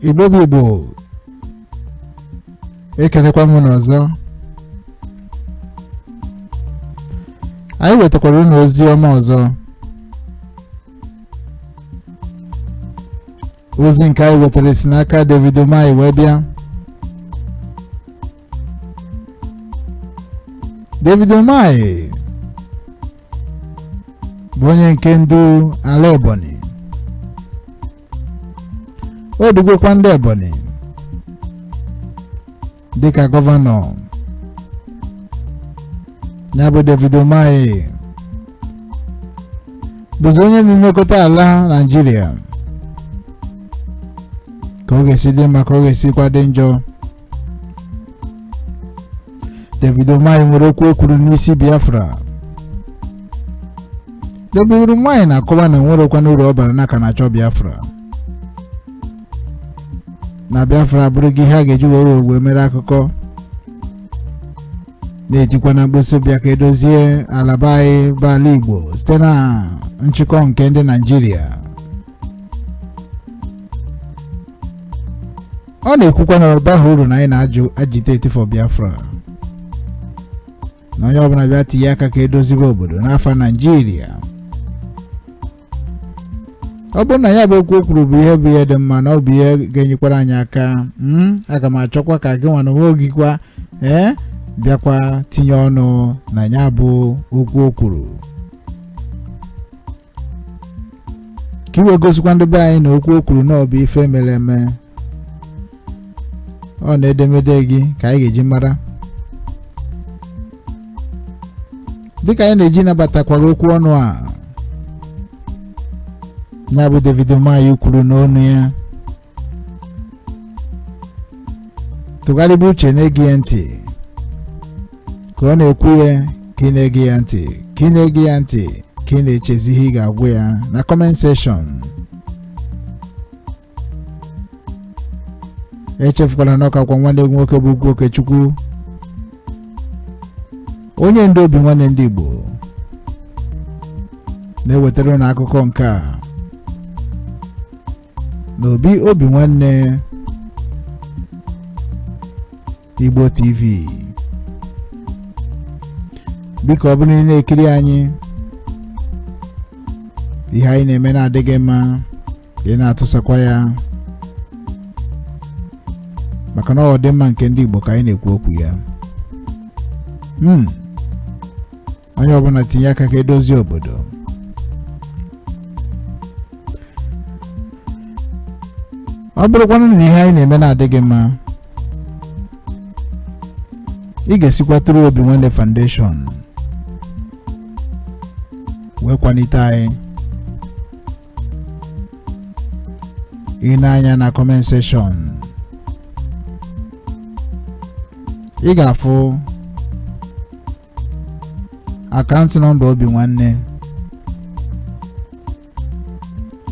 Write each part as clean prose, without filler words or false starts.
Igbo ekenekwa m n'ọzọ. Anyị wetakwara unu ozi ọma ọzọ. Ozi nke anyị wetara si n'aka David Omai wee bịa. David Omai bụ onye nke ndu ala Ebonyi. O dugokwa ndị Ebonyi dịka gọvanọ. Ya bụ David Omai bụzi onye na-elekọta ala Nigeria ka ọ ga-esi dị mma ka ọ ga-esikwa dị njọ. David Omai nwere okwu o kwuru n'isi Biafra. David Omai na-akọwa na nwerekwa n'uru ọ bara n'aka na-achọ Biafra. Na Biafra abụrụghị ihe a ga-eji wee mere akụkọ. Na-etikwa na mkposi bịa ka edozie alaba anyị bụ ala Igbo site na nchịkọ nke ndị Nigeria. Ọ na-ekwukwa na ọba ha uru na anyị na-agiteti for Biafra. Na onye ọbụla bịa tinye aka ka edozibe obodo n'afọ Nigeria. Ọ bụrụ na ya bụ okwu o kwuru bụ ihe dị mma na ọ bụ ihe ga-enyekwara anyị aka, aga m achọkwa ka gị nwa na onwe gị kwa bịakwa tinye ọnụ na ya bụ okwu o kwuru. Ka iwe gosikwa ndị be anyị na okwu o kwuru na ọ bụ ife mere eme. Ọ na-edemede gị ka anyị ga-eji mara. Dịka anyị na-eji nabatakwara okwu ọnụ a, ya bụ David Omai kwuru n'ọnụ ya. Tụgharịba uche na-ege ya ntị ka ọ na-ekwu ya, ka ị na-ege ya ntị, ka ị na-ege ya ntị, ka ị na-echezi ihe ị ga-agwa ya na comment section. Echefukwala na ọkakwa nwanne gị nwoke bụ Ugwu Okechukwu, onye ndu Obinwannem ndị Igbo, na-ewetara unu akụkọ nke a na Obinwannem Igbo TV. Biko ọ bụrụ na ị na-ekiri anyị, ihe anyị na-eme na-adịghị mma, ị na-atụsakwa ya maka na ọ dị mma nke ndị Igbo ka anyị na-ekwu okwu ya. Onye ọbụla tinye aka ka edozi obodo. Ọ bụrụkwa na ihe anyị na-eme na-adịghị mma, ị ga-esikwa tụrụ Obinwannem Foundation wee kwalite anyị. Ị na-anya na comment section, ị ga-afụ akaụntụ nọmba Obinwannem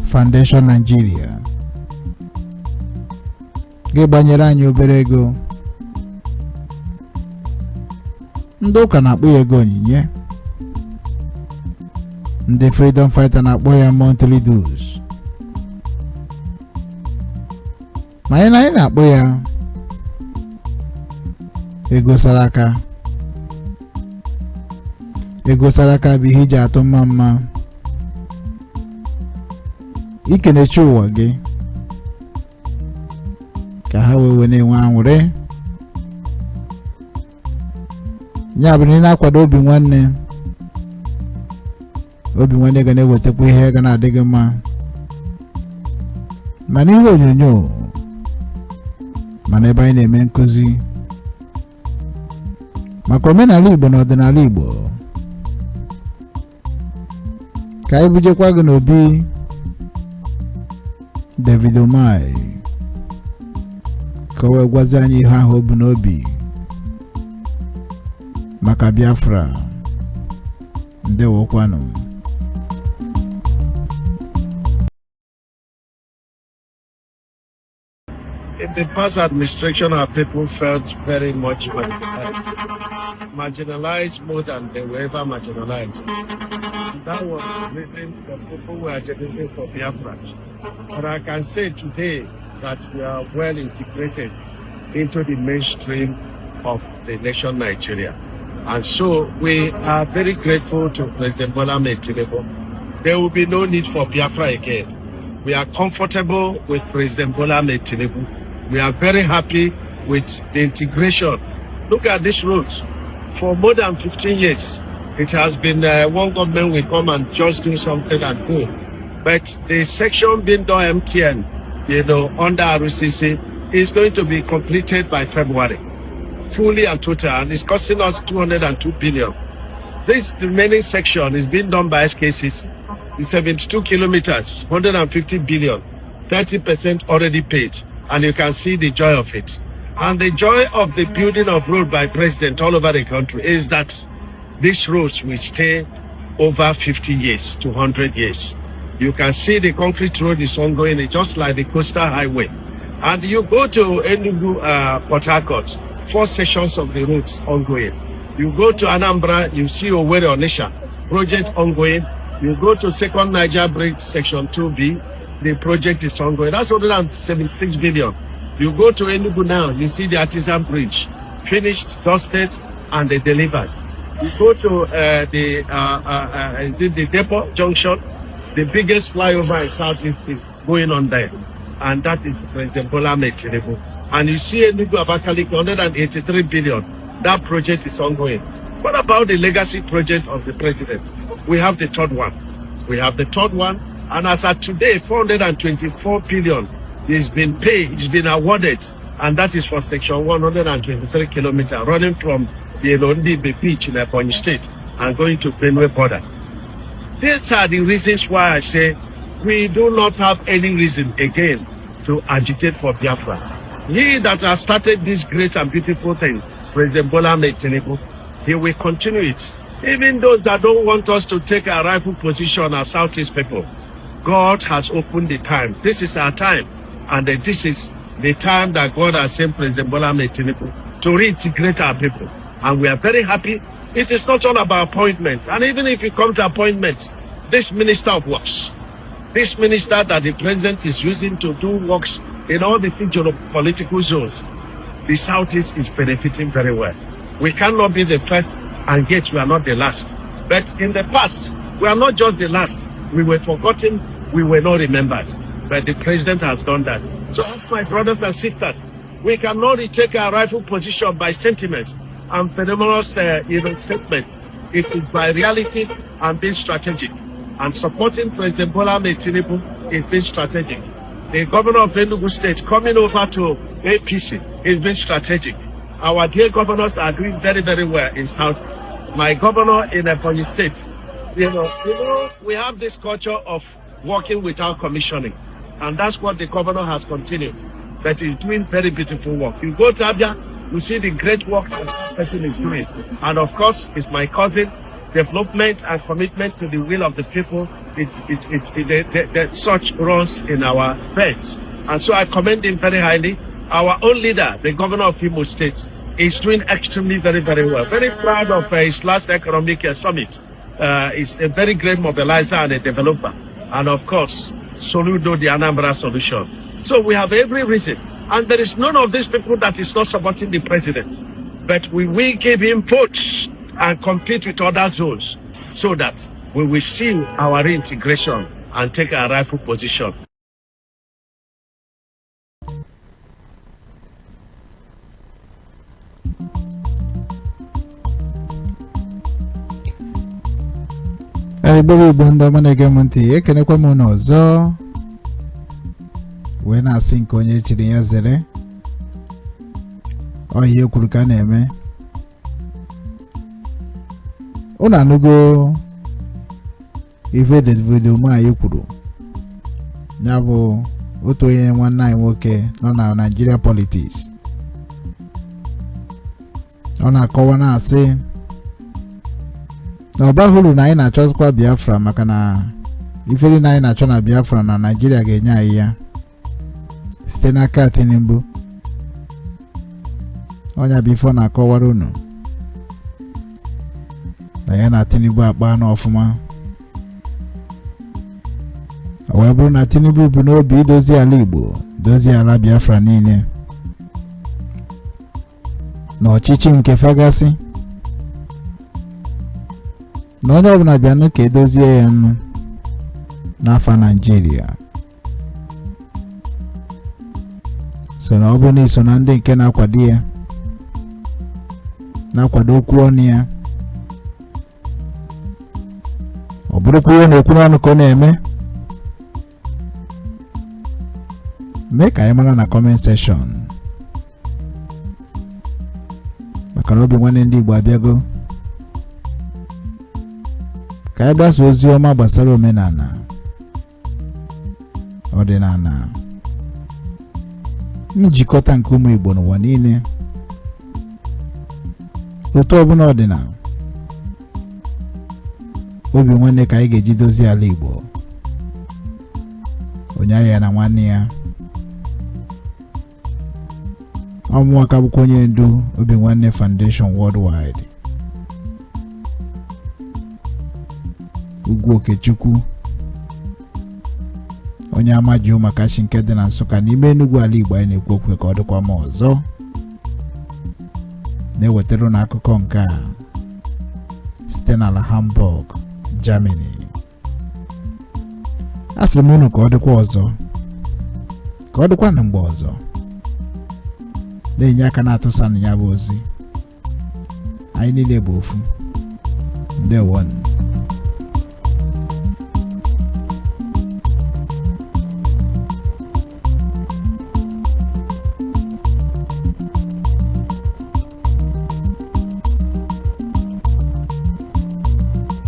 Foundation Nigeria. Gị gbanyere anyị obere ego. Ndị ụka na-akpọ ya ego onyinye. Ndị Freedom Fighter na-akpọ ya monthly dues. Ma anyị na-akpọ ya ego saraka. Ego saraka bụ ihe iji atụ mma ikenechi ụwa gị ka ha wee na-enwe aṅụrị. Ya bụ na ị na-akwado Obinwannem ga na-ewetakwa ihe ga na-adịghị mma ma n'ihe onyonyo ma n'ebe anyị na-eme nkụzi maka omenala Igbo na ọdịnala Igbo. Ka anyị bujekwa gị n'obi David Omai ka o wee gwazi anyị ihe ahụ o bu n'obi maka Biafra. Ndewokwanụ. In the past administration, our people felt very much marginalized more than they were ever marginalized. That was the reason the people were agitating for Biafra. But I can say today, that we are well integrated into the mainstream of the nation Nigeria. And so we are very grateful to President Bola Ahmed Tinubu. There will be no need for Biafra again. We are comfortable with President Bola Ahmed Tinubu. We are very happy with the integration. Look at this road. For more than 15 years, it has been one government will come and just do something and go. But the section being done MTN, under RCC, is going to be completed by February, fully and total, and it's costing us 202 billion. This remaining section is being done by SKCC. It's 72 kilometers, 150 billion, 30% already paid, and you can see the joy of it. And the joy of the building of road by president all over the country is that these roads will stay over 50 years to 100 years. You can see the concrete road is ongoing, it's just like the coastal highway. And you go to Enugu, Port Harcourt, 4 sections of the roads ongoing. You go to Anambra, you see Owerri Onisha, project ongoing. You go to Second Niger Bridge, section 2B, the project is ongoing. That's 176 billion. You go to Enugu now, you see the Artisan Bridge, finished, dusted, and they delivered. You go to the Depot Junction, the biggest flyover in Southeast is going on there. And that is President Bola Ahmed Tinubu. And you see Enugu Abakaliki, 183 billion. That project is ongoing. What about the legacy project of the president? We have the third one. And as of today, 424 billion is been paid, it's been awarded, and that is for section 123 kilometers running from the Elondi beach in Ebonyi State and going to Benue border. These are the reasons why I say we do not have any reason again to agitate for Biafra. He that has started this great and beautiful thing, President Bola Ahmed Tinubu, he will continue it. Even those that don't want us to take a rightful position as Southeast people, God has opened the time. This is our time. And this is the time that God has sent President Bola Ahmed Tinubu to reintegrate our people. And we are very happy. It is not all about appointment. And even if you come to appointment, this Minister of Works, this minister that the president is using to do works in all the political zones, the Southeast is benefiting very well. We cannot be the first, and yet we are not the last. But in the past, we are not just the last. We were forgotten, we were not remembered. But the president has done that. So, my brothers and sisters, we cannot retake our rightful position by sentiments and phenomenal statements. It is by realities and being strategic. And supporting President Bola Ahmed Tinubu is being strategic. The governor of Enugu State coming over to APC is being strategic. Our dear governors are doing very, very well in South. My governor in Ebonyi State, we have this culture of working without commissioning. And that's what the governor has continued. That is doing very beautiful work. You go to Abia, you see the great work that person is doing. And of course, it's my cousin. Development and commitment to the will of the people, such runs in our veins. And so I commend him very highly. Our own leader, the governor of Imo State, is doing extremely very, very well. Very proud of his last economic summit. He's a very great mobilizer and a developer. And of course, Soludo, the Anambra solution. So we have every reason. And there is none of these people that is not supporting the president. But we will give him votes and compete with other zones so that we will seal our reintegration and take our rightful position. Igbo ndị ọma na-ege m ntị, ekenekwa m n'ọzọ wee na-asị nke onye chiri ya zere ihe kwuru ka na-eme. Unu anụgo ife Davido anyị kwuru, ya bụ otu onye nwanne anyị nwoke nọ na Nigeria politics. Ọ na-akọwa na-asị na ọba hụrụ na anyị na-achọzikwa Biafra maka na ifere na anyị na-achọ na Biafra na Nigeria ga-enye anyị ya site n'aka Tinubu. Ọnya bụ ife ọ na-akọwara unu na ya na Tinubu akpa n'ọfụma. Ọ wee bụrụ na Tinubu bụ n'obi idozi ala Igbo, dozie ala Biafra niile na ọchịchị nke fagasị na onye ọbụla bịanụ ka edozie ya nụ n'afọ Nigeria. So na ọ bụ na iso na ndị nke na-akwado ya, na-akwado okwu ọnụ ya, ọ bụrụkwa ihe na-ekwu n'ọnụ ka ọ na-eme, mee ka anyị mara na comment section, maka na Obinwannem ndị Igbo abịago ka anyị gbasa ozi ọma gbasara omenala, ọdịnala, njikọta nke ụmụ Igbo n'ụwa niile. Otu ọbụla ọdịnala Obinwannem ka anyị ga-eji dozie ala Igbo, onye ahịa na nwanne ya. Ọmụaka bụkwa onye ndu Obinwannem Foundation Worldwide, Ugwu Okechukwu, onye amajiu maka chi nke dị na Nsụka n'ime Enugu ala Igbo. Anyị na-ekwu okwu ka ọ dịkwa m ọzọ, na-ewetara na akụkọ nke a site n'ala Hamburg, Germany. Asị m unu ka ọ dịkwa ọzọ, ka ọ dịkwa na mgbe ọzọ, na-enye aka na-atụsa na ya bụ ozi. Anyị niile bụ ofu. Ndewo.